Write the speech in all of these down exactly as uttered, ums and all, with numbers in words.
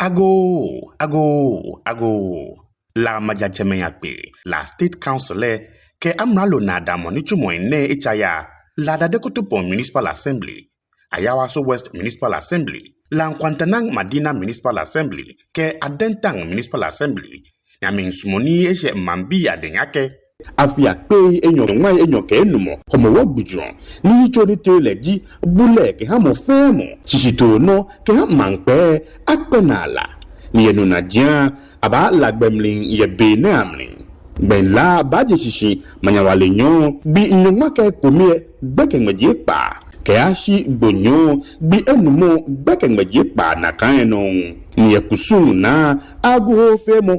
Agoo, agoo, agoo. La majatsɛmɛi akpee, La State Council lɛ kɛ amralo naadamɔ nitsumɔi nɛɛ etsa yaa. La Dade Kotopɔŋ Municipal Assembly, Ayawaso West Municipal Assembly, La Nkwantanaŋ Madina Municipal Assembly kɛ Adentan Municipal Assembly, ni amɛmiisumɔ ni eshɛ maŋbii adɛŋ akɛ afii akpei enyɔ nyɔŋmai enyɔ kɛ enumɔ Hɔmɔwɔ gbijurɔ, ni yitso ni tere lɛ ji bulɛ kɛha mɔ fɛɛ mɔ, shishitoo nɔ kɛha maŋ kpɛɛ, akpɛ naa La. Ni yɛ no najiaŋ, abaa La gbɛ mli yɛ be nɛɛ amli. Gbɛŋ La baaje shishi Manyawale nyɔɔŋ gbi nyɔŋma kɛ ekome gbɛkɛ ŋmɛji ekpaa kɛyashi Gbo nyɔɔŋ gbi enumɔ gbɛkɛ ŋmɛji ekpaa nakai nɔŋŋ. Ni yɛ kusum naa, agu hoofeemɔ,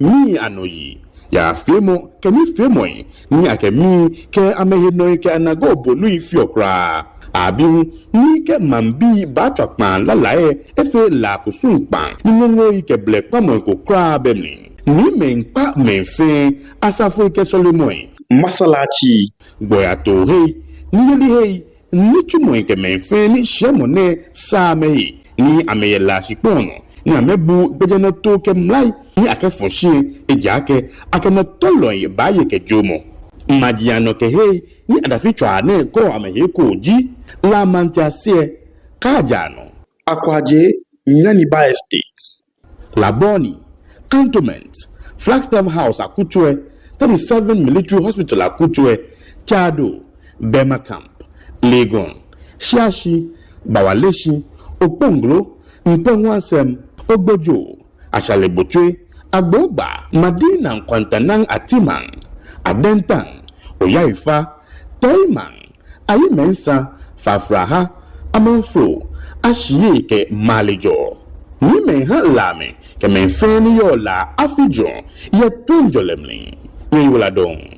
mii anɔ yi, yaafeemɔ kɛ nifeemɔi ni akɛ mii kɛ amɛhenɔi kɛ anagoo bonui feɔ kwraa. Abi hu ni kɛ maŋbii baatswa kpaa lala lɛ efee La kusum kpaa ni ŋoŋoi kɛ blɛkpamɔi ko kwraa bɛ mli. Ni mɛi kpa mɛi fɛɛ, asafoi kɛ sɔlemɔi, masalachi, gbɔyatoohei, niyelihei, nitsumɔi kɛ mɛi fɛɛ ni shiɛmɔ nɛɛ saa amɛhe ni amɛyɛ La shikpɔŋ nɔ, ni amɛbu gbɛjianɔtoo kɛ mlai ni akɛfɔ shi, ejaakɛ akɛ nɔtɔlɔi baaye kɛ jɔɔmɔ. Maji anɔ kɛ hei ni adafitswaa nɛɛ kɔɔ amɛhe eko ji La Mantiase, Kaajaanɔ, Akwajee, Nyaniba Estate, Labone, Cantonment, Flagstaff House akutso lɛ, thirty-seven Military Hospital akutso lɛ, Tsado, Burma Camp, Legon, Shiashi, Bawaleshie, Okponglo, Mpɛhuasɛm, Ogbojo, Ashale Botwe, Agbogba, Madina Nkwantanaŋ Atimaŋ, Adentan, Oyawifa, Teimaŋ, Ayi Mensah, Fafraha, Amanfro, Ashiyie kɛ Malejor. Nyɛmɛi ha Lamɛi kɛ mɛi fɛɛ ni yɔɔ La afi jurɔ yɛ toiŋjɔlɛ mli. Nyɛyiwaladɔŋŋ.